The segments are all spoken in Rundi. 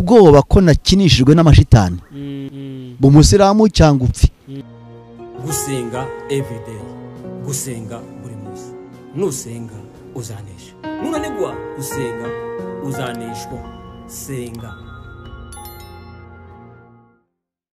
ubwoba ko nakinishijwe n'amashitani. Bumusilamu cyangwa upfi. Gusenga everyday, gusenga buri munsi. Nusenga uzanesha, nunanigwa gusenga uzaneshwa. Senga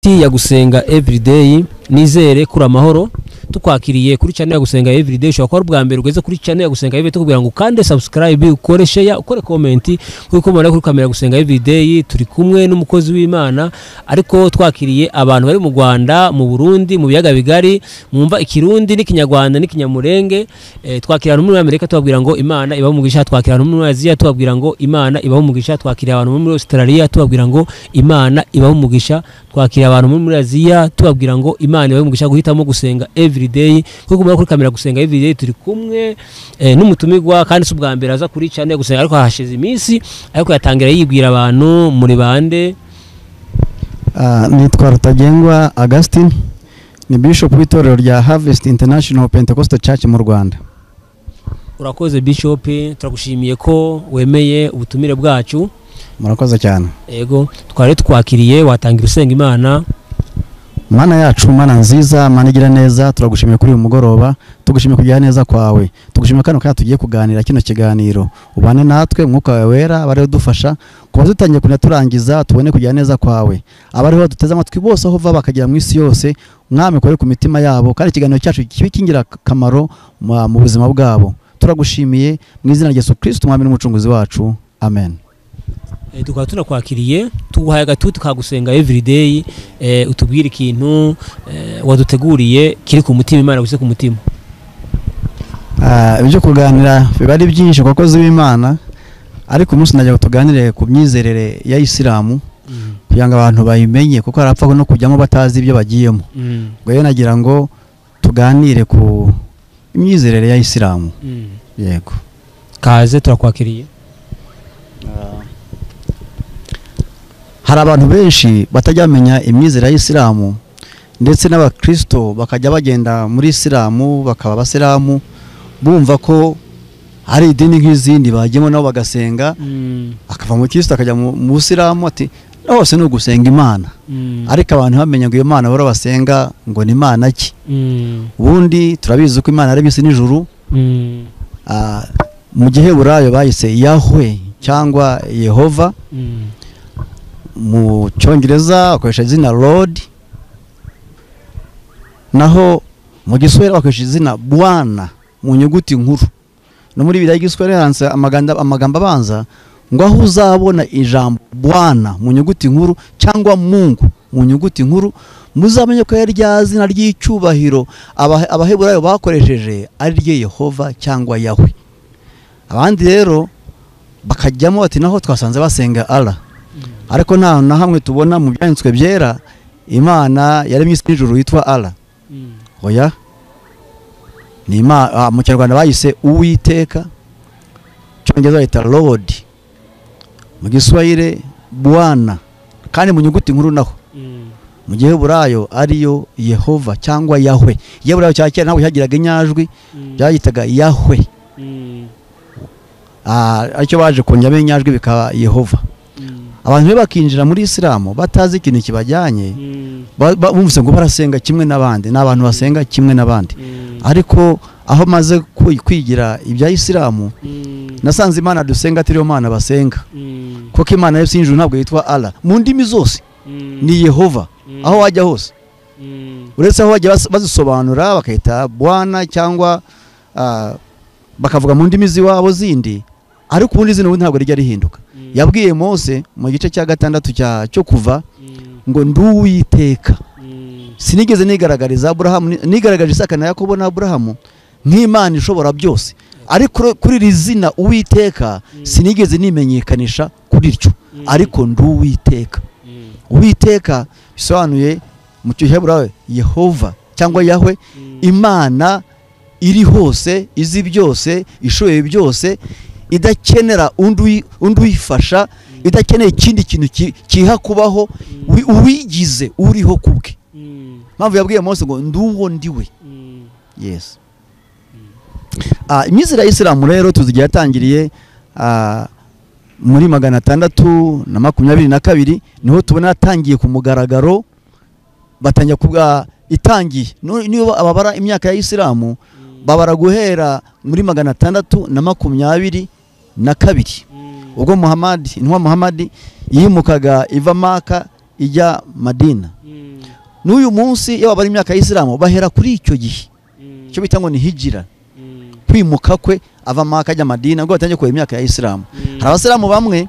ya Gusenga Everyday, nizere kuri amahoro. Tukwakiriye kuri channel ya Gusenga Everyday. Ushobora kuba ubwa mbere ugeze kuri channel ya Gusenga Everyday, tukubwira ngo ukande subscribe, ukore share, ukore comment. Kuko mubona kuri kamera Gusenga Everyday turi kumwe n'umukozi w'Imana, ariko twakiriye abantu bari mu Rwanda, mu Burundi, mu biyaga bigari, mwumva ikirundi n'ikinyarwanda n'ikinyamurenge. Twakira abantu muri Amerika tubabwira ngo Imana ibahe umugisha, twakira abantu muri Aziya tubabwira ngo Imana ibahe umugisha, twakira abantu muri Australia tubabwira ngo Imana ibahe umugisha, twakira abantu muri Aziya tubabwira ngo Imana ibahe umugisha guhitamo gusenga everyday. Kuko mubona kuri kamera Gusenga Everyday turi kumwe n'umutumigwa, kandi si ubwa mbere aza kuri channel Gusenga, ariko hashize iminsi ariko yatangira yibwira abantu muri bande. Nitwa Rutagengwa Augustine, ni bishop w'itorero rya Harvest International Pentecostal Church mu Rwanda. Urakoze bishop, turagushimiye ko wemeye ubutumire bwacu. Murakoze cyane. Yego, twari twakiriye, watangira usenga Imana. Mana yacu, Mana nziza, Mana igira neza, turagushimiye kuri uyu mugoroba, tugushimiye kugira neza kwawe, tugushimiye kano kanya tugiye kuganira kino kiganiro. Ubane natwe, umwuka wawe wera bari udufasha kuba dutangiye kuna turangiza, tubone kugira neza kwawe. Abariho duteze amatwi bose aho va bakagera mu isi yose, Mwami kore ku mitima yabo, kandi ikiganiro cyacu kibe kingira kamaro mu buzima bwabo. Turagushimiye mu izina rya Yesu Kristo Mwami n'umucunguzi wacu. Amen. Tukaba tunakwakiriye, tuguhaye agatuti ka Gusenga Everyday, utubwire ikintu waduteguriye kiri ku mutima, Imana gusa ku mutima. Ibyo kuganira biba ari byinshi ku bakozi b'Imana, ariko umunsi najya tuganire ku myizerere ya Isilamu kugira ngo abantu bayimenye, kuko harapfa no kujyamo batazi ibyo bagiyemo. Ngo rero nagira ngo tuganire ku myizerere ya Isilamu. Yego. Kaze, turakwakiriye. Hari abantu benshi batajya bamenya imyizerere ya Isilamu, ndetse n'abakristo bakajya bagenda muri Isilamu bakaba abasilamu, bumva ko hari idini nk'izindi bagiyemo nabo bagasenga, akava mu Kristo akajya mu Busilamu, ati hose ni ugusenga Imana. Ariko abantu bamenya ngo iyo Mana bahora basenga ngo ni Imana ki? Ubundi turabizi ko Imana yaremye isi n'ijuru. Mu Giheburayo bayise Yahwe cyangwa Yehova. Mu Cyongereza bakoresha izina Lord, naho mu Giswahili bakoresha izina Bwana mu nyuguti nkuru. No muri Bibiliya y'Igiswahili handitse amagambo abanza ngo aho uzabona ijambo Bwana mu nyuguti nkuru cyangwa Mungu mu nyuguti nkuru, muzamenye ko ari rya zina ry'icyubahiro Abaheburayo bakoresheje ari ryo Yehova cyangwa Yahwe. Abandi rero bakajyamo bati naho twasanze basenga Allah. Ariko nta na hamwe tubona mu byanditswe byera Imana yaremye isi n'ijuru yitwa Allah. Oya, ni mu Kinyarwanda bayise Uwiteka, Cyongereza bayita Lord, mu Giswahili Bwana, kandi mu nyuguti nkuru naho mu Giheburayo ariyo Yehova cyangwa Yahwe. Igiheburayo cya kera ntabwo cyagiraga inyajwi, byayitaga Yahwe. Aricyo baje kongeramo inyajwi bikaba Yehova. Abantu bakinjira muri Isilamu batazi ikintu kibajyanye, bumvise ngo barasenga kimwe n'abandi, n'abantu basenga kimwe n'abandi. Ariko aho maze kwigira ibya Isilamu, nasanze Imana dusenga atari yo Mana basenga. Kuko Imana y'isi n'ijuru ntabwo yitwa Allah mu ndimi zose, ni Yehova aho wajya hose. Uretse aho bajya bazisobanura bakayita Bwana cyangwa bakavuga mu ndimi z'iwabo zindi, ariko ubundi izina ntabwo rijya rihinduka. Yabwiye Mose mu gice cya 6 cyo kuva ngo nduwiteka, sinigeze nigaragariza Aburahamu, nigaragaje Isaka na Yakobo na Aburahamu nk'Imana ishobora byose, ariko kuri iri zina Uwiteka sinigeze nimenyekanisha kuri ryo, ariko nduwiteka. Uwiteka bisobanuye mu Giheburayo Yehova cyangwa Yahwe, Imana iri hose, izi byose, ishoboye byose, idakenera undi uyifasha, idakeneye ikindi kintu kiha kubaho, uwigize uriho kubwe. Mpamvu yabwiye Mose ngo nduwo ndiwe. Yes. Imyizerere ya Isilamu rero tuzigiye yatangiriye Muri 622 niho tubona yatangiye ku mugaragaro, batangiye kuba itangiye. Niyo ababara imyaka ya Isilamu babara guhera muri 622, ubwo Muhammad, intumwa Muhammad yimukaga iva Maka ijya Madina. N'uyu munsi iyo babara imyaka ya Isilamu bahera kuri icyo gihe, icyo bita ngo ni hijira, kwimuka kwe ava Maka ajya Madina, ngo batangiye kubara imyaka ya Isilamu. Hari abasilamu bamwe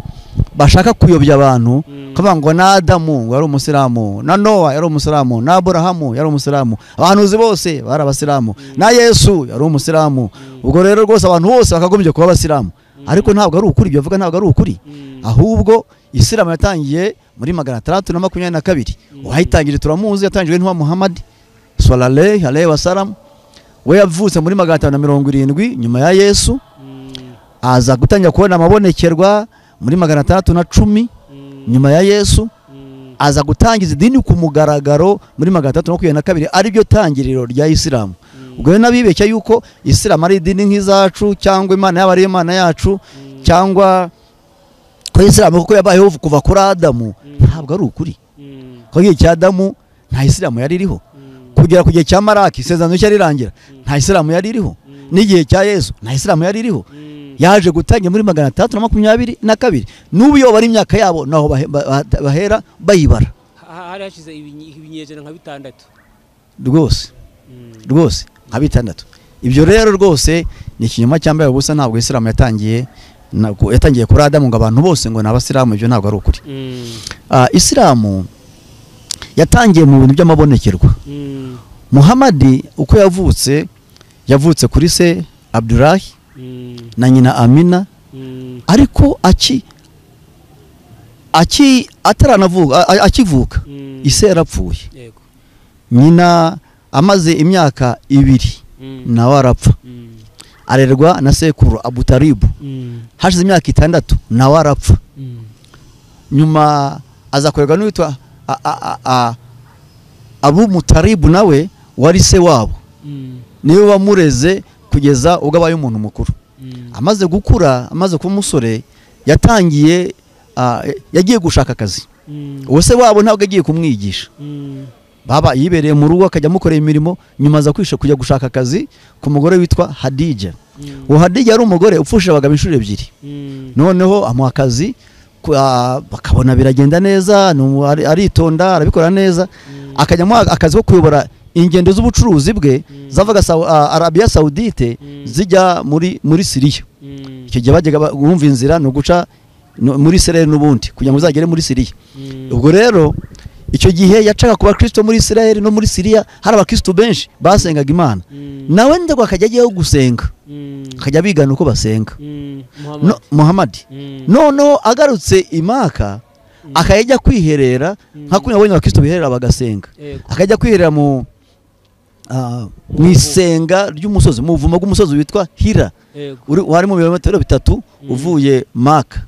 bashaka kuyobya abantu kavuga ngo na Adamu yari umusilamu, na Noah yari umusilamu, na Aburahamu yari umusilamu, abahanuzi bose bari abasilamu, na Yesu yari umusilamu. Ubwo rero rwose abantu bose bakagombye kuba abasilamu, ariko ntabwo ari ukuri, ibyo avuga ntabwo ari ukuri. Ahubwo Isilamu yatangiye muri 622. Uwayitangije turamuzi, yatangijwe n'uwa Muhammad sallallahu alaihi wasallam. We yavutse muri 570 nyuma ya Yesu, aza gutangira kubona amabonekerwa muri 610 nyuma ya Yesu, aza gutangiza idini ku mugaragaro muri 622, ari byo tangiriro rya Isilamu. Ubwo rero nabibeshya yuko Isilamu ari idini nk'izacu, cyangwa Imana yaba ari Imana yacu, cyangwa ko Isilamu kuko yabayeho kuva kuri Adamu, ntabwo ari ukuri. Kuko igihe cya Adamu nta Isilamu yari iriho, kugera ku gihe cya Maraki isezerano rishya rirangira nta Isilamu yari iriho, n'igihe cya Yesu nta Isilamu yari iriho. Yaje gutangira muri 622. N'ubu iyo bari imyaka yabo naho bahera bayibara. Hari hashize ibinyejana nka bitandatu rwose, rwose nka bitandatu. Ibyo rero rwose ni ikinyoma cyambaye ubusa. Ntabwo Isilamu yatangiye kuri Adamu ngo abantu bose ngo ni abasilamu, ibyo ntabwo ari ukuri. Isilamu yatangiye mu bintu by'amabonekerwa. Muhammad uko yavutse, yavutse kuri se Abdullah na nyina Amina, ariko ataranavuka, akivuka ise yarapfuye. Nyina amaze imyaka 2 nawe arapfa, arerwa na sekuru Abu Taribu. Hashize imyaka 6 nawe arapfa. Nyuma aza kurerwa n'uwitwa Abu Mutaribu, nawe wari se wabo, niwe wamureze kugeza ubwo abaye umuntu mukuru. Amaze gukura, amaze kuba umusore, yatangiye yagiye gushaka akazi. Uwo se wabo ntabwo agiye kumwigisha, baba yibereye mu rugo akajya amukorera imirimo. Nyuma aza kwisha kujya gushaka akazi ku mugore witwa Hadija. Uwo Hadija yari umugore upfushije abagabo inshuro 2. Noneho amuha akazi, bakabona biragenda neza, aritonda, arabikora neza, akajya amuha akazi ko kuyobora ingendo z'ubucuruzi bwe zavaga Arabia Saudite zijya muri Syria. Icyo gihe bajyaga bumva inzira no guca muri Israel n'ubundi kugira ngo uzagere muri Syria. Ubwo rero icyo gihe yacaga ku bakristo muri Israel no muri Syria, hari abakristo benshi basengaga Imana. Nawe ndego akajya agiye gusenga, akajya bigana uko basenga. Muhammad noneho agarutse imaka akajya kwiherera nka kunya abonye abakristo biherera bagasenga, akajya kwiherera mu isenga ry'umusozi, mu buvumo bw'umusozi witwa Hira, wari mu birometero 3 uvuye Maka.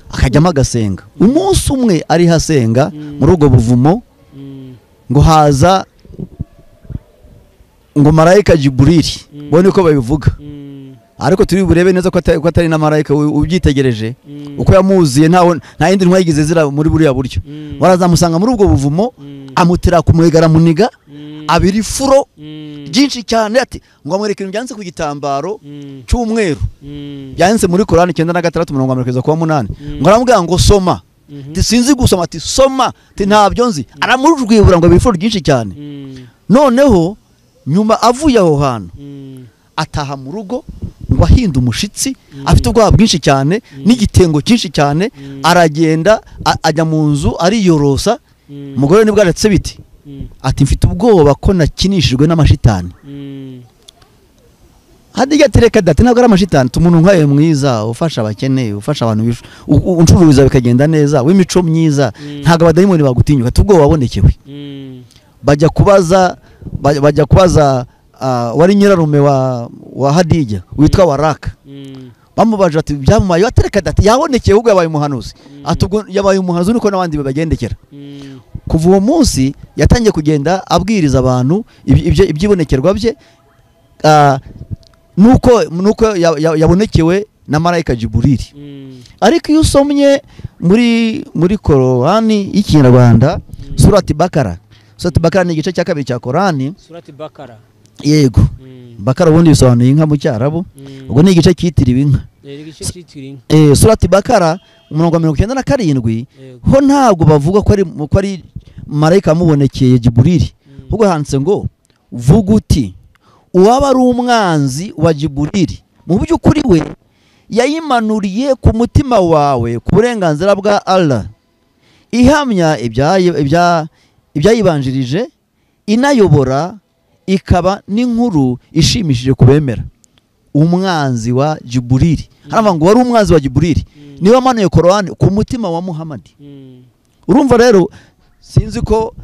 Akajyamo agasenga. Umunsi umwe ari hasenga muri ubwo buvumo, ngo haza ngo marayika Jiburili, bone uko babivuga, ariko turi burebe neza ko atari na marayika ubyitegereje uko yamuziye, nta yindi ntwa yigeze zira muri buriya buryo. Barazamusanga muri ubwo buvumo, amutera kumwegara muniga abiri furo byinshi cyane, ati ngo amwereke ibintu byanditse ku gitambaro cy'umweru byanditse muri Korani 96:1-8. Ngo aramubwira ngo soma, ati sinzi gusoma, ati soma, ati ntabyo nzi. Aramujwibura ngo abiri furo byinshi cyane. Noneho nyuma avuye aho hantu ataha mu rugo ngo ahinda umushitsi, afite ubwoba bwinshi cyane n'igitengo cyinshi cyane, aragenda ajya mu nzu ariyorosa. Umugore nibwo aretse biti, ati mfite ubwoba ko nakinishijwe n'amashitani. Hadija tereka dati ntabwo ari amashitani, umuntu nkaye mwiza ufasha abakene, ufasha abantu, uncuruza bikagenda neza, w'imico myiza, ntabwo abadayimoni bagutinyuka, tubwo wabonekewe. Bajya kubaza wari nyirarume wa Hadija witwa Waraka. Bamubaje ati byamubaye atereka dati yabonekeye ahubwo yabaye umuhanuzi. Ati ubwo yabaye umuhanuzi niko n'abandi babagendekera. Kuva uwo munsi yatangiye kugenda abwiriza abantu ibyibonekerwa bye, nuko yabonekewe na marayika Jiburili. Ariko iyo usomye muri Korani y'Ikinyarwanda, Surati Bakara, Surati Bakara ni igice cya kabiri cya Korani. Surati Bakara, yego. Bakara ubundi bisobanuye inka mu Cyarabu, ubwo ni igice cyitiriwe inka. Surati Bakara umurongo wa 97, ho ntabwo bavuga ko ari marayika amubonekeye Jiburili, ahubwo handitse ngo vuga uti uwaba ari umwanzi wa Jiburili mu by'ukuri we yayimanuriye ku mutima wawe ku burenganzira bwa Allah, ihamya ibyayibanjirije, inayobora, ikaba n'inkuru ishimishije kubemera. Umwanzi wa Jiburili, haravuga ngo wari umwanzi wa Jiburili niwe wamanuye Korani ku mutima wa Muhammad. Urumva rero sinzi ko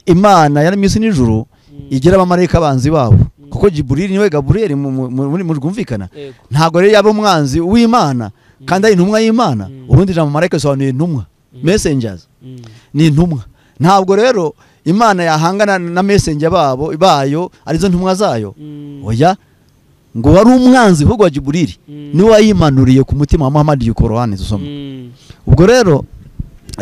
Imana yaremye isi n'ijuru igira abamarayika abanzi babo, kuko Jiburili niwe Gaburiyeli muri rwumvikana. Ntabwo rero yaba umwanzi w'Imana kandi ari intumwa y'Imana. Ubundi ijambo marayika bisobanuye intumwa, messengers ni intumwa. Ntabwo rero Imana yahangana na messenger babo bayo arizo ntumwa zayo. Oya, ngo wari umwanzi ahubwo wa Jiburili niwe wayimanuriye ku mutima wa Muhammad iyo Korani dusoma. Ubwo rero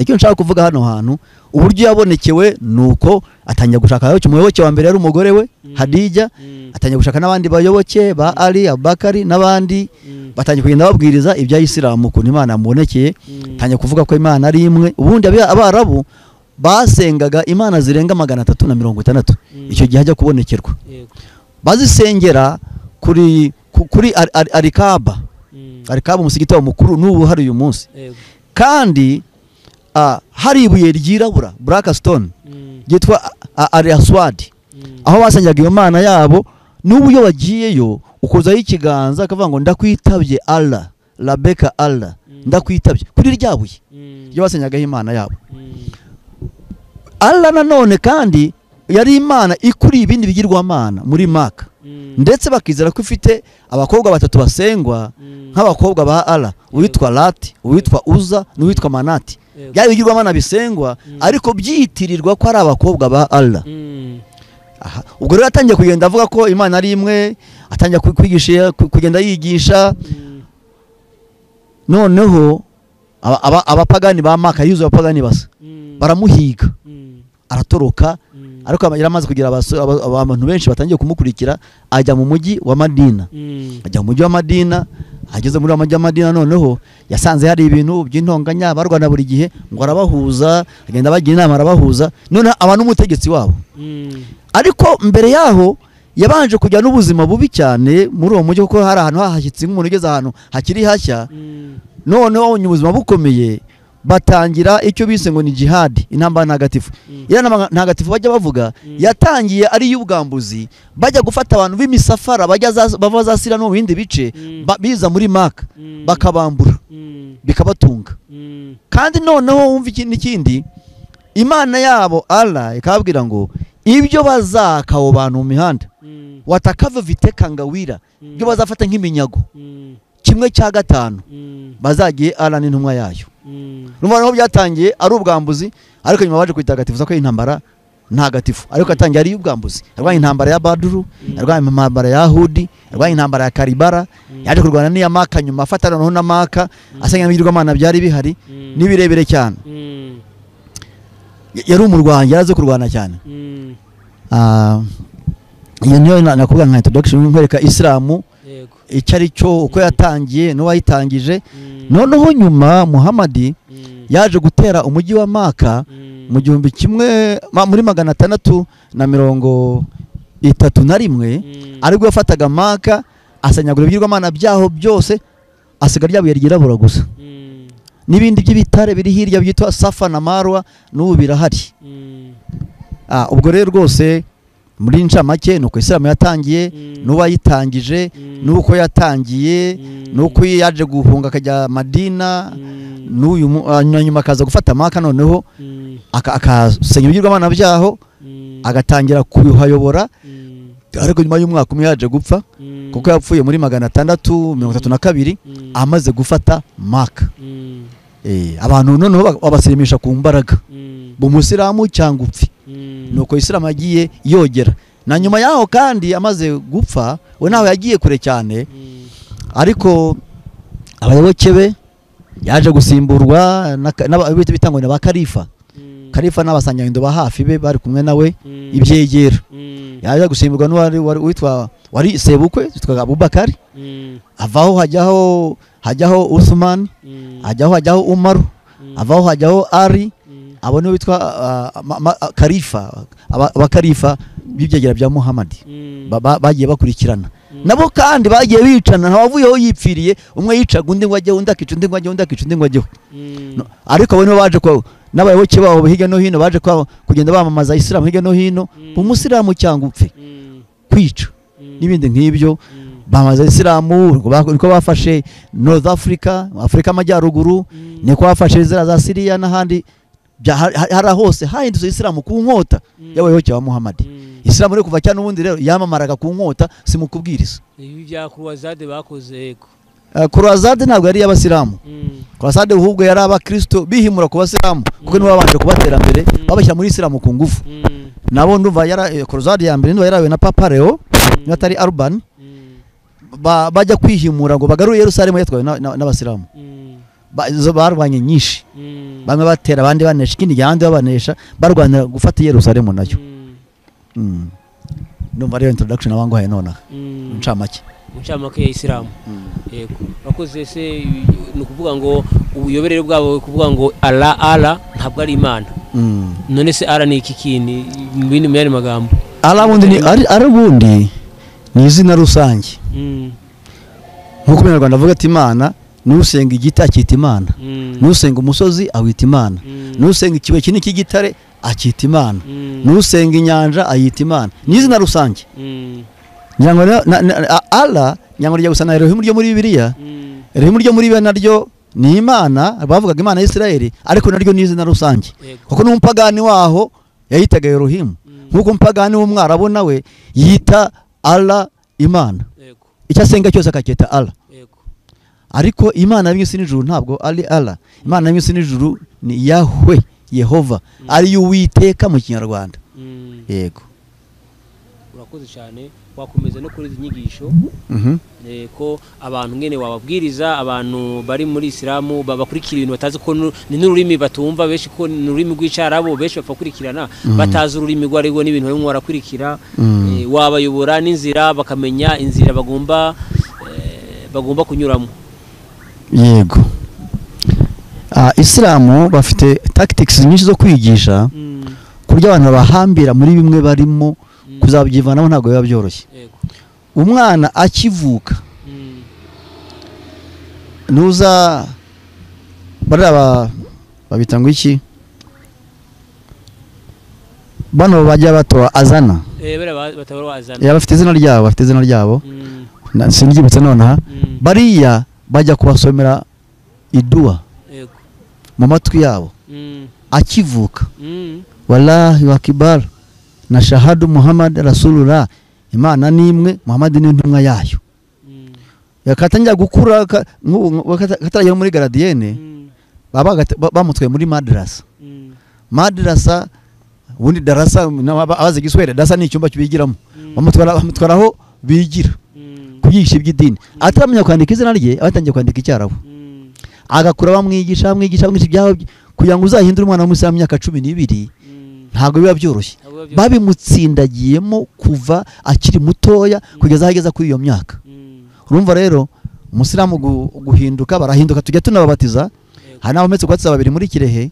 icyo nshaka kuvuga hano hantu, uburyo yabonekewe nuko atangira gushaka abayoboke. Umuyoboke wa mbere yari umugore we Hadija, atangira gushaka n'abandi bayoboke ba Ali, Abubakari n'abandi, batangiye kugenda babwiriza ibya Isilamu ukuntu Imana yamubonekeye, atangira kuvuga ko Imana ari imwe. Ubundi Abarabu basengaga imana zirenga 360 icyo gihe ajya kubonekerwa, bazisengera kuri Arikaba. Arikaba umusigiti wa mukuru n'ubu hari uyu munsi. Kandi hari ibuye ryirabura black stone ryitwa Al-Aswad, aho basengaga iyo mana yabo. N'ubu iyo bagiyeyo ukozaho ikiganza akavuga ngo ndakwitabye Allah, labeka Allah, ndakwitabye, kuri rya buye ryo basenyagaho imana yabo. Allah nanone kandi yari imana ikuri ibindi bigirwamana muri Maka, ndetse bakizera ko ifite abakobwa batatu basengwa nk'abakobwa ba Allah, uwitwa Lati, uwitwa Uza n'uwitwa Manati. Byari bigirwamana bisengwa ariko byitirirwa ko ari abakobwa ba Allah. Aha, ubwo rero atangiye kugenda avuga ko Imana ari imwe, atangiye kwigisha, kugenda yigisha. Noneho abapagani ba Maka, yuzuye abapagani basa, baramuhiga, aratoroka. Ariko yaramaze kugira abantu benshi batangiye kumukurikira, ajya mu mujyi wa Madina. Ajya mu mujyi wa Madina, ageze muri mujyi wa Madina noneho yasanze hari ibintu by'intonganya barwana buri gihe, ngo arabahuza, agenda bagira inama arabahuza, none aba n'umutegetsi wabo. Ariko mbere yaho yabanje kujya n'ubuzima bubi cyane muri uwo mujyi, kuko hari ahantu hahashyitse nk'umuntu ugeze ahantu hakiri hashya. Noneho ubuzima bukomeye, batangira icyo bise ngo ni jihad, intambara ntagatifu. Iriya ntagatifu bajya bavuga yatangiye ari y'ubwambuzi, bajya gufata abantu b'imisafara bajya bava za Sira no mu bindi bice, biza muri Maka bakabambura bikabatunga. Kandi noneho wumva ikindi kindi, Imana yabo Allah ikababwira ngo ibyo bazaka abo bantu mu mihanda watakava viteka ngawira, ibyo bazafata nk'iminyago 1/5 bazagiye Allah n'intumwa yayo. Urumva naho byatangiye ari ubwambuzi, ariko nyuma baje kwitagatifuza ko intambara ntagatifu, ariko atangiye ari ubwambuzi. Arwanya intambara ya Baduru, arwanya intambara ya Hudi, arwanya intambara ya Karibara, yaje kurwana n'iya Maka nyuma afata noneho na Maka, asenya n'ibigirwamana byari bihari n'ibirebire cyane. Yari umurwanyi, yaraze kurwana cyane. Iyo niyo nakuvuga nka introduction nkwereka Isilamu icyo ari cyo, uko yatangiye n'uwayitangije. Noneho nyuma Muhammad yaje gutera umujyi wa Maka mu 1631, aribwo yafataga Maka asanyagura ibigirwamana byaho byose, asiga ryabuye ryirabura gusa n'ibindi by'ibitare biri hirya byitwa Safa na Marwa n'ubu birahari. Ubwo rero rwose muri ncamake nuko Isilamu yatangiye, n'uwayitangije, nuko yatangiye, nuko yaje guhunga akajya Madina, n'uyu nyuma akaza gufata Maka, noneho akasenya ibigirwamana byaho, agatangira kuyobora. Ariko nyuma y'umwaka umwe yaje gupfa, kuko yapfuye muri 632 amaze gufata Maka. Abantu noneho babasirimisha ku mbaraga, bumusilamu cyangwa upfi. Nuko Isilamu yagiye yogera. Na nyuma yaho kandi amaze gupfa, we nawe yagiye kure cyane, ariko Abayoboke be yaje gusimburwa bitangwa na ba Kalifa. Kalifa n'abasanganyendo ba hafi be bari kumwe nawe ibyegera. Yaje gusimburwa n'uwari witwa wari sebukwe witwaga Abubakari. Avaho hajyaho Uthman, hajyaho Umar, avaho hajyaho Ali. Abo nibo bitwa Kalifa, abakalifa b'ibyegera bya Muhammad bagiye bakurikirana. Nabo kandi bagiye bicana, ntawavuyeho yipfiriye, umwe yicaga undi ngo ajye, undi akica undi ngo ajye, undi akica undi ngo ajye. Ariko abo nibo baje ko n'abayoboke babo hirya no hino baje kugenda bamamaza Isilamu hirya no hino, umusilamu cyangwa upfe, kwica n'ibindi nk'ibyo. Bamamaza Isilamu niko bafashe North Africa, Afrika Amajyaruguru, niko bafashe zira za Syria n'ahandi hari hose hahindutse Isilamu ku nkota y'abayoboke ba Muhammad. Isilamu rero kuva cyane ubundi rero yamamaraga ku nkota, simukubwiriza. Ibi bya Croisade bakoze yego. Croisade ntabwo yari y'abasilamu. Croisade ahubwo yari abakristo bihimura ku basilamu, kuko nibo babanje kubatera mbere, babashyira muri Isilamu ku ngufu. Nabo ndumva yara Croisade ya mbere ndumva yarawe na Papa Leo, niba atari Urban, bajya kwihimura ngo bagarure Yerusalemu yatwawe n'abasilamu. Izo barwanye nyinshi. Bamwe batera abandi banesha, ikindi gihe abandi babanesha, barwanira gufata Yerusalemu nayo. Ndumva ariyo introduction abanguhaye nonaha. Incamake. Incamake ya Isilamu. Yego. Bakoze se ni ukuvuga ngo ubuyoberere bwabo kuvuga ngo Allah Allah ntabwo ari Imana. None se Allah ni iki kindi mu bindi mu yandi magambo? Allah bundi ni ari bundi ni izina rusange. Nkuko Abanyarwanda bavuga ati Imana, nusenga igiti akita Imana, nusenga umusozi awita Imana, nusenga ikibuye kinini cy'igitare akita Imana, nusenga inyanja ayita Imana. Ni izina rusange. Nyango Allah nyango rya gusa na Elohim ryo muri Bibiliya. Elohim ryo muri Bibiliya naryo ni Imana, bavugaga Imana ya Isirayeli, ariko naryo ni izina rusange. Kuko n'umupagani waho yayitaga Elohim. Nkuko umupagani w'umwarabu nawe yita Allah Imana. Icyo asenga cyose akacyita Allah. Ariko Imana y'isi n'ijuru ntabwo ari Allah. Imana y'isi n'ijuru ni Yahweh, Yehova, ari Uwiteka mu Kinyarwanda. Yego. Urakoze cyane, wakomeza no kuri izi nyigisho. Ko abantu ngene wababwiriza abantu bari muri Isilamu babakurikira ibintu batazi ko ni n'ururimi batumva, benshi ko ni ururimi rw'icyarabu, benshi bafakurikirana batazi ururimi rwarigo n'ibintu barimo barakurikira. Wabayobora n'inzira bakamenya inzira bagomba kunyuramo. Yego. Isilamu bafite tactics nyinshi zo kwigisha, kurya abantu bahambira muri bimwe barimo, kuzabyivanamo ntabwo biba byoroshye. Umwana akivuka nuza baraba babita ngo iki, bano bajya batora azana, bafite izina ryabo, bafite izina ryabo sinbyibutse nonaha. Bariya bajya kubasomera idua mu matwi yabo akivuka. Wallahi wakibar na shahadu Muhammad Rasulullah, Imana ni imwe, Muhammad ni intumwa yayo. Yakatangira gukura kataragera muri gardienne, baba bamutwaye muri madrasa. Madrasa ubundi darasa abaze Giswahili, darasa ni icyumba cy'bigiramo. Bamutwaraho bigira kuyigisha iby'idini. Ataramenya kwandika izina rye, abatangiye kwandika icyarabu. Agakura bamwigisha ibyaho kugira ngo uzahindure umwana w'umusilamu imyaka 12, ntabwo biba byoroshye. Babimutsindagiyemo kuva akiri mutoya kugeza ahageza kuri iyo myaka. Urumva rero umusilamu guhinduka, barahinduka, tujya tunababatiza. Hari n'abametse kubatiza babiri muri Kirehe,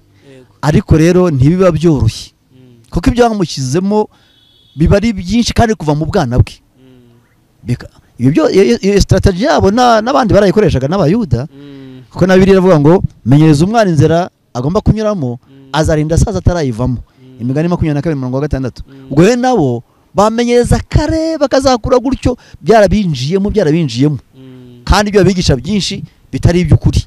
ariko rero ntibiba byoroshye kuko ibyo bamushyizemo biba ari byinshi kandi kuva mu bwana bwe. Ibyo iyo strategy yabo n'abandi barayikoreshaga n'abayuda, kuko na Bibiliya iravuga ngo menyereza umwana inzira agomba kunyuramo, azarinda asaza atarayivamo. Imigani 22:6. Ubwo rero nabo bamenyereza kare bakazakura gutyo, byarabinjiyemo. Kandi ibyo bigisha byinshi bitari iby'ukuri.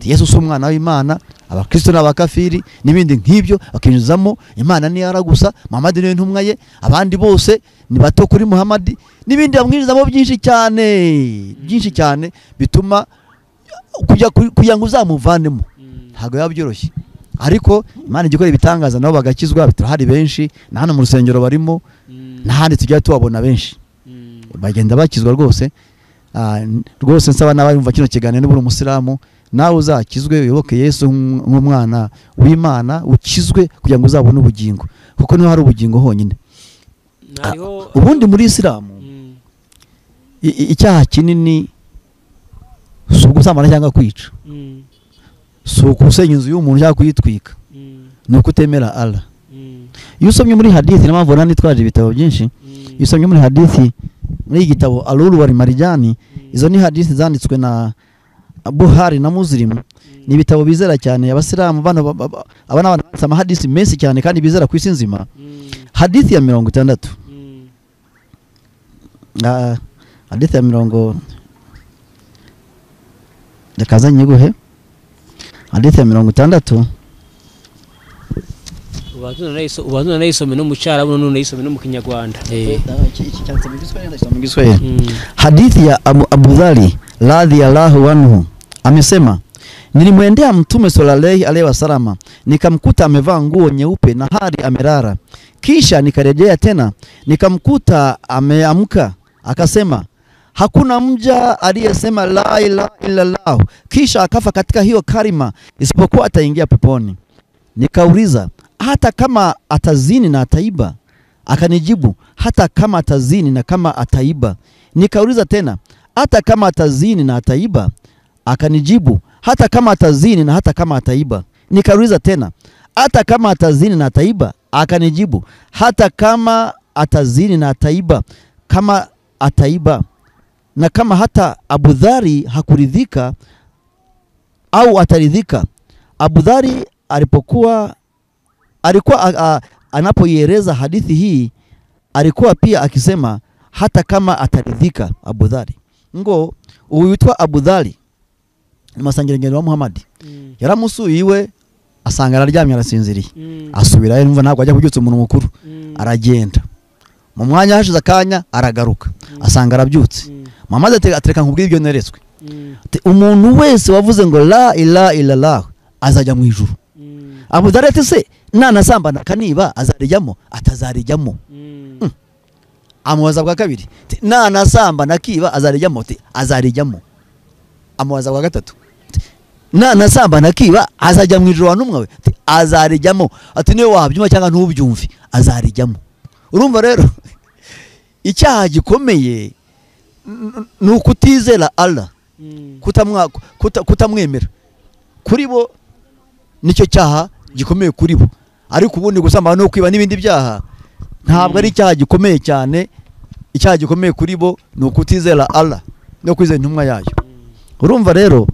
Yesu si umwana w'Imana, abakristo n'abakafiri n'ibindi nk'ibyo bakinyuzamo. Imana ni yara gusa, Muhammad niwe ntumwa ye, abandi bose ni bato kuri Muhammad n'ibindi bamwinjizamo byinshi cyane, byinshi cyane bituma kugira ngo uzamuvanemo ntabwo biba byoroshye. Ariko Imana igikora ibitangaza nabo bagakizwa, turahari benshi na hano mu rusengero barimo, n'ahandi tujya tubabona benshi bagenda bakizwa rwose. Rwose nsaba n'abayumva kino kiganiro n'uburi umusilamu nawe uzakizwe uyoboke Yesu nk'umwana w'Imana, ukizwe kugira ngo uzabone ubugingo, kuko niho hari ubugingo honyine. Ubundi muri Isilamu icyaha kinini si ugusambana cyangwa kwica, si ugusenya inzu y'umuntu cyangwa kuyitwika, ni ukutemera Allah. Iyo usomye muri hadithi, niyo mpamvu nitwaje ibitabo byinshi, iyo usomye muri hadithi muri iki gitabo Alulu wal Marijani, izo ni hadithi zanditswe na Buhari na Muslim, ni ibitabo bizera cyane abasilamu bano aba n'abantu amahadisi menshi cyane kandi bizera ku isi nzima. Hadithi ya 60, hadithi ya 60, reka nyiguhe hadithi ya 60. Ubanza unayisome no mu Cyarabu none unayisome no mu Kinyarwanda. Hadithi ya Abu Dhari radhiyallahu anhu amesema, nilimwendea Mtume sallallahu alaihi wasallam nikamkuta amevaa nguo nyeupe na hali amelala. Kisha nikarejea tena nikamkuta ameamka, akasema, hakuna mja aliyesema la ilaha illallah kisha akafa katika hiyo karima isipokuwa ataingia peponi. Nikauliza, hata kama atazini na ataiba? Akanijibu, hata kama atazini na kama ataiba. Nikauliza tena, hata kama atazini na ataiba? Akanijibu, hata kama atazini na hata kama ataiba. Nikauliza tena, hata kama atazini na ataiba? Akanijibu, hata kama atazini na ataiba, kama ataiba. Na kama hata Abu Dhari hakuridhika au ataridhika. Abu Dhari alikuwa anapoieleza hadithi hii alikuwa pia akisema hata kama ataridhika Abu Dhari. Ngo uyitwa Abu Dhari ni masangirengero wa Muhammad. Yaramusuye iwe asanga araryamye arasinziriye. Asubirayo, numva ntabwo ajya kubyutsa umuntu mukuru. Aragenda. Mu mwanya hashize akanya aragaruka. Asanga arabyutse. Muhammad atereka nkubwire ibyo neretswe. Umuntu wese wavuze ngo la ilaha illallah azajya mu ijuru. Abu Dhari ati se nanasambana kaniba azarijyamo? Atazarijyamo. Amubaza bwa kabiri, nanasambana kiba azarijyamo? Azarijyamo. Amubaza bwa gatatu, nanasambana kiba azajya mu ijuru wanumwa we? Azarijyamo. Ati niyo wabyumva cyangwa ntubyumve azarijyamo. Urumva rero icyaha gikomeye ni ukutizera Allah, kutamwemera. Kuri bo nicyo cyaha gikomeye kuri bo. Ariko ubundi gusambana no kwiba n'ibindi byaha ntabwo ari icyaha gikomeye cyane. Icyaha gikomeye kuri bo ni ukutizera Allah no kwizera intumwa yayo. Urumva rero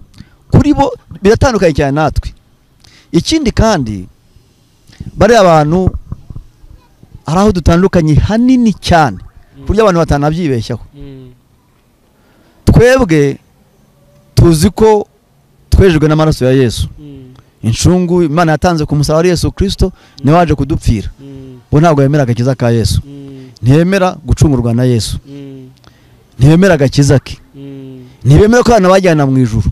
kuri bo biratandukanye cyane natwe. Ikindi kandi bari abantu ari aho dutandukanye hanini cyane kurya abantu batanabyibeshyaho. Twebwe tuzi ko twejejwe n'amaraso ya Yesu. Incungu Imana yatanze ku musaraba wa Yesu Kristo niwe waje kudupfira. Bo ntabwo yemera agakiza ka Yesu. Ntiyemera gucungurwa na Yesu. Ntiyemera agakiza ke. Ntibemera ko abana bajyana mu ijuru.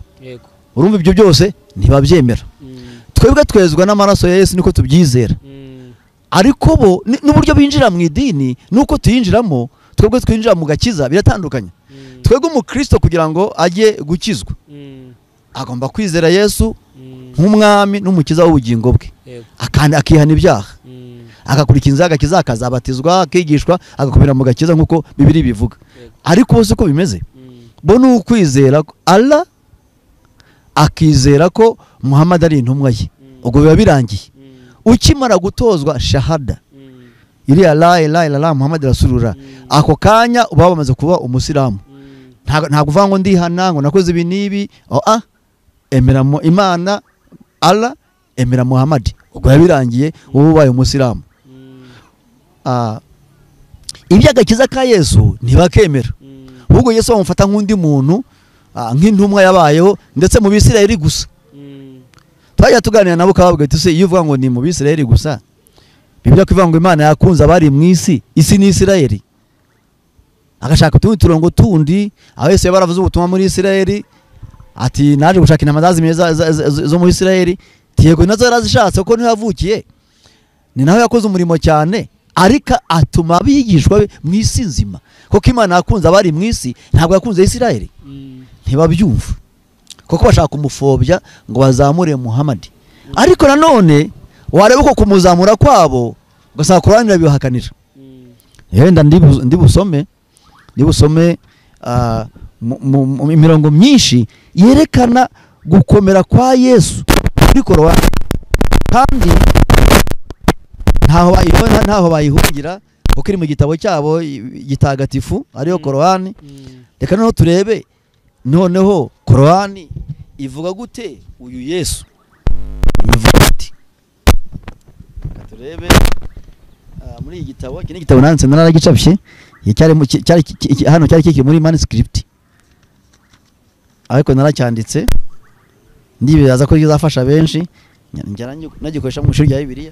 Urumva ibyo byose ntibabyemera. Twebwe twezwa n'amaraso ya Yesu niko tubyizera. Ariko bo n'uburyo binjira mu idini nuko tuyinjiramo, twebwe twinjira mu gakiza biratandukanye. Twebwe umukristo kugira ngo ajye gukizwa agomba kwizera Yesu nk'umwami n'umukiza w'ubugingo bwe, akihana ibyaha, agakurikiza agakiza, akazabatizwa, akigishwa, agakomera mu gakiza nk'uko Bibiliya bivuga. Ariko bose uko bimeze, bo ni ukwizera Allah, akizera ko Muhammad ari intumwa ye, ubwo biba birangiye. Ukimara gutozwa shahada iriya la ilaha illallah Muhammad rasulullah, ako kanya uba wamaze kuba umusilamu. Ntabwo uvuga ngo ndihana ngo nakoze ibi n'ibi, emera mu Imana Allah, emera Muhammad, ubwo birangiye wowe ubaye umusilamu. Iby'agakiza ka Yesu ntibakemera. Ahubwo Yesu bamufata nk'undi muntu, nk'intumwa yabayeho ndetse mu Bisirayeli gusa. Twajya tuganira nabo kababwira ati se iyo uvuga ngo ni mu Bisirayeli gusa, Bibiliya ivuga ngo Imana yakunze abari mu isi, isi ni Isirayeli. Agashaka utundi turongo tundi, aho Yesu yabaravuze ubutumwa muri Isirayeli, ati naje gushaka intama zazimiye zo muri Isirayeli, yego nazo yarazishatse kuko niho yavukiye, ni naho yakoze umurimo cyane. Ariko atuma abigishwa be mu isi nzima, kuko Imana yakunze abari mu isi, ntabwo yakunze Isirayeli. Ntibabyumva kuko bashaka kumufobya ngo bazamure Muhammad. Ariko nanone wareba uko kumuzamura kwabo ugasanga Korani irabihakanira. Yenda ndibusome imirongo myinshi yerekana gukomera kwa Yesu muri Korani, kandi ntaho bayihungira kuko iri mu gitabo cyabo gitagatifu ariyo Korani. Reka noneho turebe noneho Korani ivuga gute uyu Yesu ivuga ati. Turebe muri iki gitabo, iki ni igitabo nanditse naragicapye, cyari hano cyari kiri muri manuscript ariko naracyanditse ndibaza ko kizafasha benshi, njya nagikoresha mu ishuri rya Bibiliya.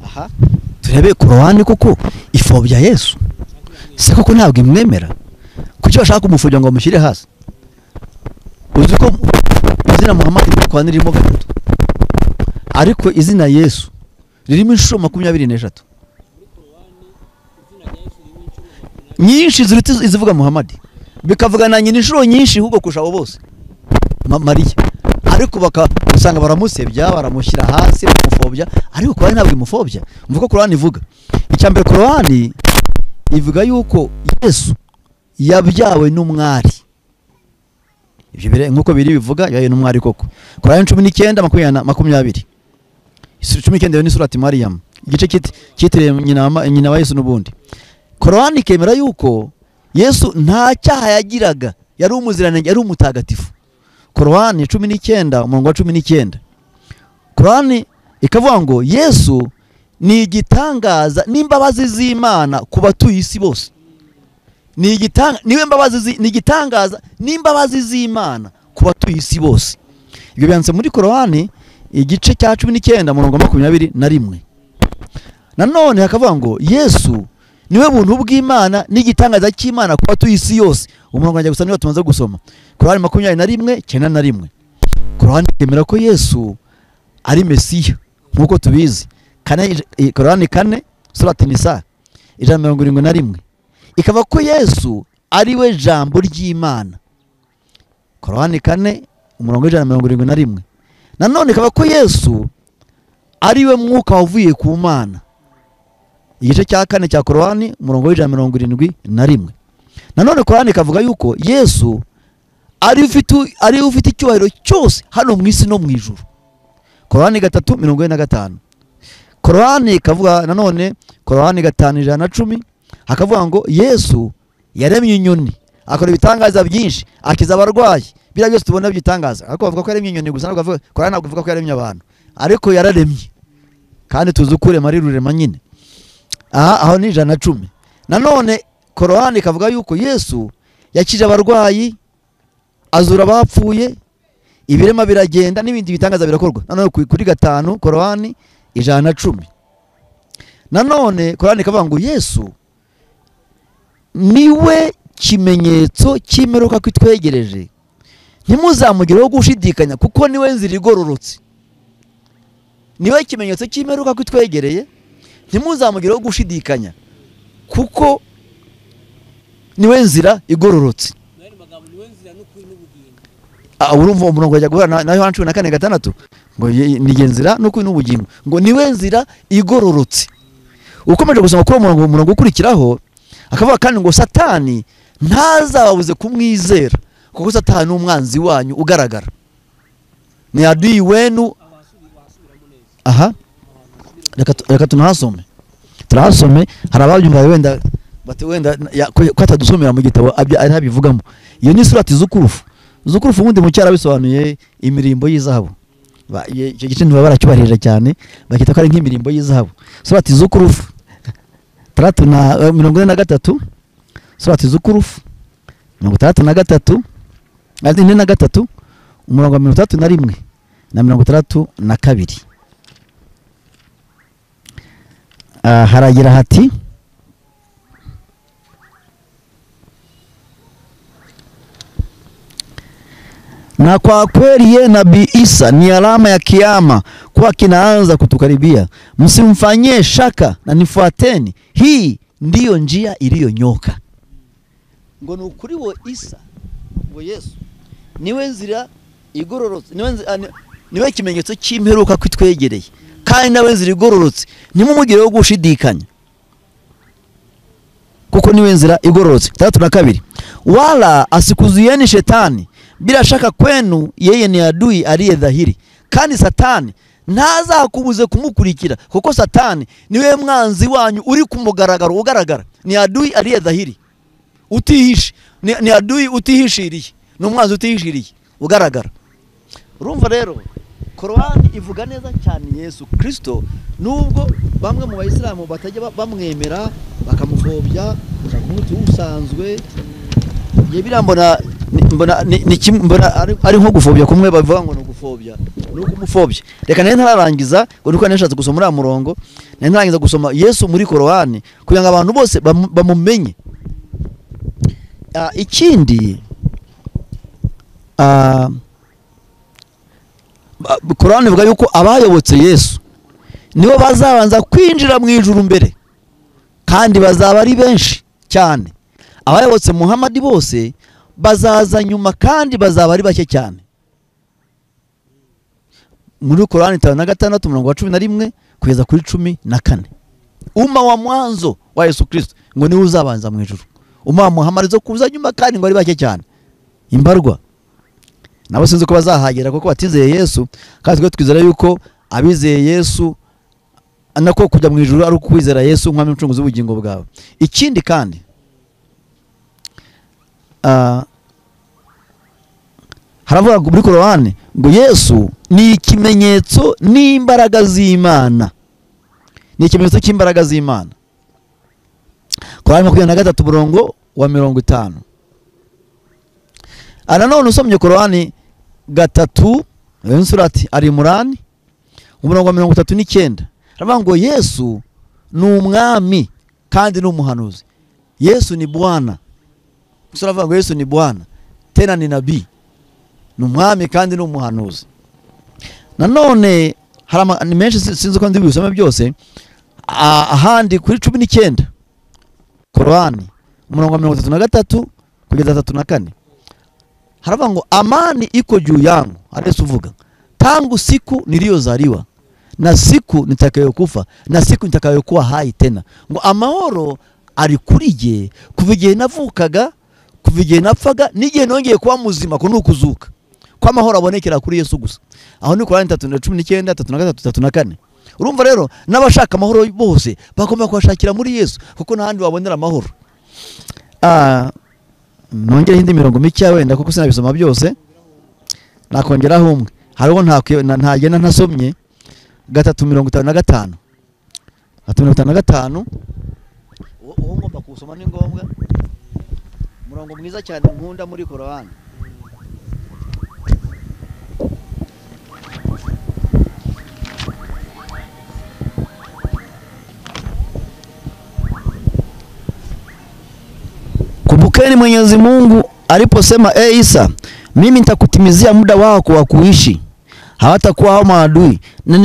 Aha turebe Korani koko ifobya Yesu, se koko ntabwo imwemera? Kuki bashaka kumufobya ngo bamushyire hasi? Uzi ko izina Muhammad muri Korani ririmo gatatu, ariko izina Yesu ririmo inshuro 23 nyinshi ziruta izivuga Muhammad, bikavuga na nyina inshuro nyinshi ahubwo kurusha abo bose Mariya. Ariko usanga baramusebya, baramushyira hasi, bamufobya. Ariko Korani ntabwo imufobya. Umva ko Korani ivuga. Icya mbere, Korani ivuga yuko Yesu yabyawe n'umwari. Ibyo bire nkuko biri bivuga yabaye n'umwari koko. Korani 19 20 19 ni surati Maryam, igice cyitiriwe nyina wa Yesu n'ubundi. Korani ikemera yuko Yesu nta cyaha yagiraga, yari umuziranenge, yari umutagatifu. Korani 19 umurongo wa 19. Korani ikavuga ngo Yesu ni igitangaza n'imbabazi z'Imana ku batuye isi bose. Ni igitangaza n'imbabazi z'Imana ku batuye isi bose. Ibyo byanditse muri Korani igice cya 19 umurongo wa 21. Nanone hakavuga ngo Yesu niwe buntu bw'Imana n'igitangaza cy'Imana ku batuye isi yose. Umurongo wanjye gusa niwo tumaze gusoma. Korani 21 91. Korani yemera ko Yesu ari Mesiya nkuko tubizi. Korani 4 surati Nisa 171 ikava ko Yesu ari we jambo ry'Imana. Korani 4 umurongo wa 171. Nanone ikava ko Yesu ari we mwuka wavuye ku Mana. Igice cya 4 cya Korani umurongo wa 171. Nanone Korani ikavuga yuko Yesu ari ufite icyubahiro cyose hano mu isi no mu ijuru. Korani 3:45. Korani ikavuga nanone Korani 5:110 hakavuga ngo Yesu yaremye inyoni, akora ibitangaza byinshi, akiza abarwayi. Biriya byose tubona by'itangaza, ariko bavuga ko yaremye inyoni gusa, ntabwo bavuga Korani ntabwo ivuga ko yaremye abantu, ariko yararemye. Kandi tuzi ko urema ari rurema nyine. Aha aho ni 110. Nanone Korani ikavuga yuko Yesu yakije abarwayi, azura abapfuye, ibirema biragenda n'ibindi bitangaza birakorwa. Nanone kuri 5 Korani 110. Nanone Korani ikavuga ngo Yesu niwe kimenyetso cy'imperuka kwitwegereje, ntimuzamugireho gushidikanya kuko niwe nzira igororotse. Niwe kimenyetso cy'imperuka kwitwegereye, ntimuzamugireho gushidikanya kuko niwe nzira igororotse. Urumva umurongo wajya guhura na Yohana 14:6 ngo ni nzira n'ukuri n'ubugingo, ngo niwe nzira igororotse. Ukomeje gusoma kuri umurongo ukurikiraho akavuga kandi ngo Satani ntazababuze kumwizera kuko Satani ni umwanzi wanyu ugaragara, ni adui wenu. Aha, reka tunahasome, turahasome. Hari ababyumva wenda bati wenda ko atadusomera mu gitabo ari habivugamo. Iyo ni surati Zukurufu. Zukurufu ubundi mu cyara bisobanuye imirimbo y'izahabu. Icyo gice ntiba baracyubahirije cyane, bakita ko ari nk'imirimbo y'izahabu. Surati Zukurufu 43, surati Zukurufu 63, 43 umurongo wa 31 na 32. Haragira hati: Na kwa kweli ye Nabii Isa ni alama ya kiyama kuwa kinaanza kutukaribia. Msimfanyie shaka na nifuateni, hii ndiyo njia iliyonyoka. Ngo ni ukuri wo Isa, ngo Yesu niwe nzira igororotse, niwe kimenyetso cy'imperuka kwitwegereye, kandi nawe nzira igororotse, nimumugireho gushidikanya kuko niwe nzira igororotse. 32 wala asikuzuieni shetani, bila shaka kwenu yeye ni adui aliye dhahiri. Kandi satani ntazakubuze kumukurikira, kuko satani niwe mwanzi wanyu uri kumugaragaro ugaragara. Ni adui aliye dhahiri, utihishe, ni adui utihishiriye, ni umwanzi utihishiriye ugaragara. Urumva rero Korani ivuga neza cyane Yesu Kristo, nubwo bamwe mu bayisilamu batajya bamwemera bakamufobya umuti usanzwe. Ye birambona mbona ni mbona ari nko gufobya kumwe bavuga ngo no gufobya no kumufobya. Reka nari ntararangiza ngo nuko nashatse gusoma uriya murongo, nari ntarangiza gusoma Yesu muri Korani kugira ngo abantu bose bamumenye. Ikindi Korani ivuga yuko abayobotse Yesu nibo bazabanza kwinjira mu ijuru mbere, kandi bazaba ari benshi cyane. Abayobotse Muhammad bose bazaza nyuma kandi bazaba ari bake cyane. Muri Korani 56 umurongo wa 11 kugeza kuri 14. Umma wa mwanzo wa Yesu Kristo ngo niwe uzabanza mu ijuru, umma wa Muhammad zo kuza nyuma kandi ngo ari bake cyane. Imbarwa nabo sinzi ko bazahagera kuko batizeye Yesu, kandi twe twizera yuko abizeye Yesu nako kujya mu ijuru ari ukwizera Yesu nk'umwami n'umucunguzi w'ubugingo bwawe. Ikindi kandi haravuga muri Korani ngo Yesu ni ikimenyetso n'imbaraga z'Imana, ni ikimenyetso cy'imbaraga z'Imana. Korani 23 umurongo wa 50. Nanone usomye Korani 3 surati Al-Imran umurongo wa 39, haravuga ngo Yesu ni umwami kandi ni umuhanuzi. Yesu ni Bwana. Sura ngo Yesu ni Bwana tena ni nabii, ni umwami kandi ni umuhanuzi. Nanone hari ni menshi sinzi ko ndi bisome byose. Ahandi kuri 19 Korani umurongo wa 33 kugeza 34 haravuga ngo amani iko juu yangu, Yesu uvuga, tangu siku niliyozaliwa na siku nitakayokufa na siku nitakayokuwa hai tena. Ngo amahoro ari kuri jye kuva igihe navukaga, kuva igihe napfaga n'igihe nongeye kuba muzima, ko nukuzuka kwa amahoro abonekera kuri Yesu gusa. Aho ni Korani 3:19, 33, 34. Urumva rero n'abashaka amahoro bose bagomba kuhashakira muri Yesu kuko n'ahandi wabonera amahoro. Nongere indi mirongo mike wenda kuko sinabisoma byose, nakongeraho umwe hariho ntagenda ntasomye. 3:55 3:55 uwo ngomba kusoma ni ngombwa, murongo mwiza cyane nkunda muri Korani. Kumbukeni Mwenyezi Mungu aliposema, e Isa, mimi nitakutimizia muda wako wa kuishi, hawatakuwa hao maadui, na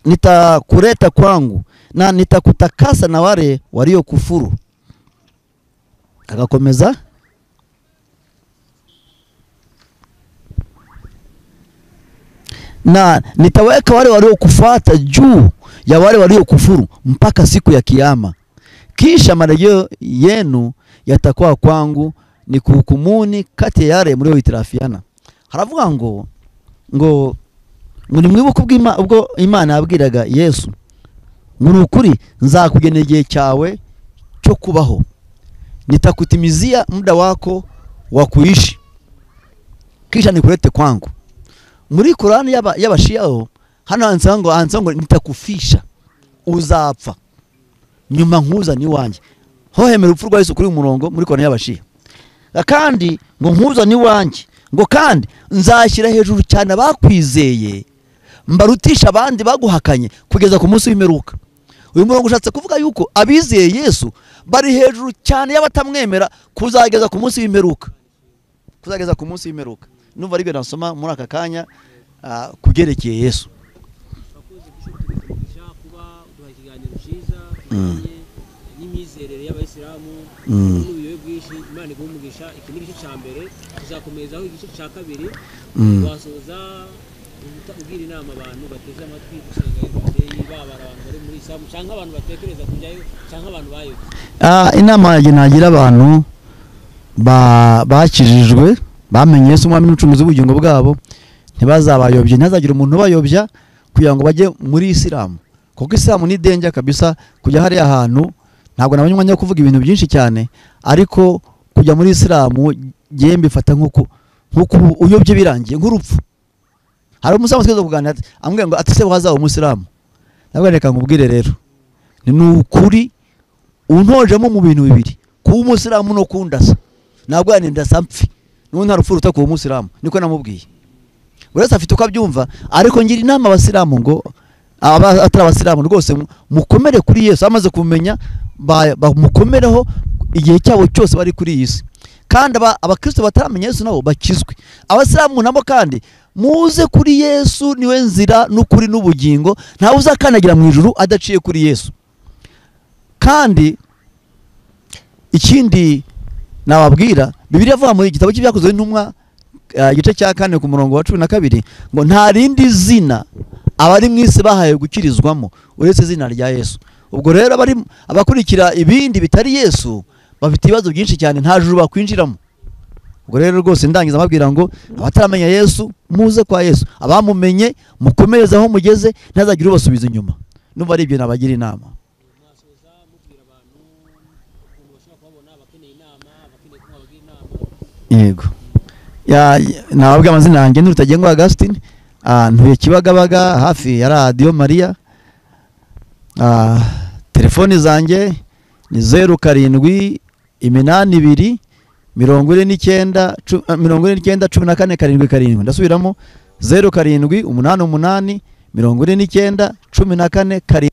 nitakuleta kwangu na nitakutakasa na wale waliokufuru. Akakomeza, na nitaweka wale waliokufuata juu ya wale waliokufuru mpaka siku ya kiyama. Kisha marejeo yenu yatakuwa kwangu, ni kuhukumuni kati ya yale mlioitirafiana. Haravuga ngo ngo nimwibuke ubwo Imana yabwiraga Yesu ngo ukuri nzakugenera igihe cyawe cyo kubaho, nitakutimizia muda wako wa kuishi, kisha nikulete kwangu. Muri Korani y'abashiyaho hano handitseho ngo nitakufisha, uzapfa nyuma nkuzane iwanjye. Ho hemera urupfu rwa Yesu kuri umurongo muri Korani y'abashiya. Kandi ngo nkuzane iwanjye, ngo kandi nzashyira hejuru cyane abakwizeye mbarutisha abandi baguhakanye kugeza ku munsi w'imperuka. Uyu murongo ushatse kuvuga yuko abizeye Yesu bari hejuru cyane y'abatamwemera kuzageza ku munsi w'imperuka, kuzageza ku munsi w'imperuka. Numva aribyo nasoma muri aka kanya kubyerekeye Yesu. N'imyizerere y'abayisilamu n'ubuyobe bwinshi. Imana iguhe umugisha. Iki ni igice cya mbere, tuzakomezaho igice cya kabiri. Wasoza ubwira inama abantu bateze amatwi Gusenga Everyday, baba abantu bari muri isilamu cyangwa abantu batekereza kujyayo cyangwa abantu bayobye. Inama yanjye nagira abantu bakijijwe, bamenye Yesu umwami n'umucunguzi w'ubugingo bwabo, ntibazabayobye, ntihazagira umuntu ubayobya kugira ngo bajye muri isilamu, kuko isilamu ni danger kabisa. Kujya hariya hantu ntabwo nabonye umwanya wo kuvuga ibintu byinshi cyane, ariko kujya muri isilamu ngiye mbifata nk'uko uyobye birangiye nk'urupfu. Hari umusilamu twigeze kuganira ambwira ngo ati se wazaba umusilamu, nabwo reka nkubwire rero ni ukuri untojemo mu bintu bibiri, kuba umusilamu no kundasa, ntabwo yanindasa mpfi n'ubu nta rupfu ruta kuba umusilamu, niko namubwiye. Buri wese afite uko abyumva, ariko ngira inama abasilamu ngo atari abasilamu rwose mukomere kuri Yesu, amaze kumenya bamukomereho igihe cyabo cyose bari kuri iyi si. Kandi abakristo bataramenya Yesu nabo bakizwe. Abasilamu nabo kandi muze kuri Yesu, niwe nzira n'ukuri n'ubugingo, ntawe uzakandagira mu ijuru adaciye kuri Yesu. Kandi ikindi nababwira, Bibiliya ivuga mu gitabo cy'Ibyakozwe n'Intumwa igice cya 4 ku murongo wa 12 ngo nta rindi zina abari mu isi bahaye gukirizwamo uretse izina rya Yesu. Ubwo rero abakurikira ibindi bitari Yesu bafite ibibazo byinshi cyane, nta juru bakwinjiramo. Ubwo rero rwose ndangiza mbabwira ngo abataramenya Yesu muze kwa Yesu, abamumenye mukomereze aho mugeze, ntazagire ubasubiza inyuma. Numva ari ibyo nabagira inama. Yego, nababwira amazina yanjye ni Rutagengwa Augustine, ntuye Kibagabaga hafi ya Radio Maria. Telefoni zanjye ni 0 7 8 2 49 49 14 7 7. Ndasubiramo 0 7 8 8 49 14 7.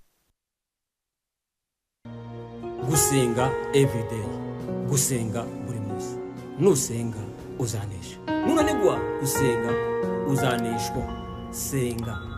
Gusenga everyday, gusenga buri munsi. Nusenga uzanesha, nunanigwa gusenga uzaneshwa. Senga.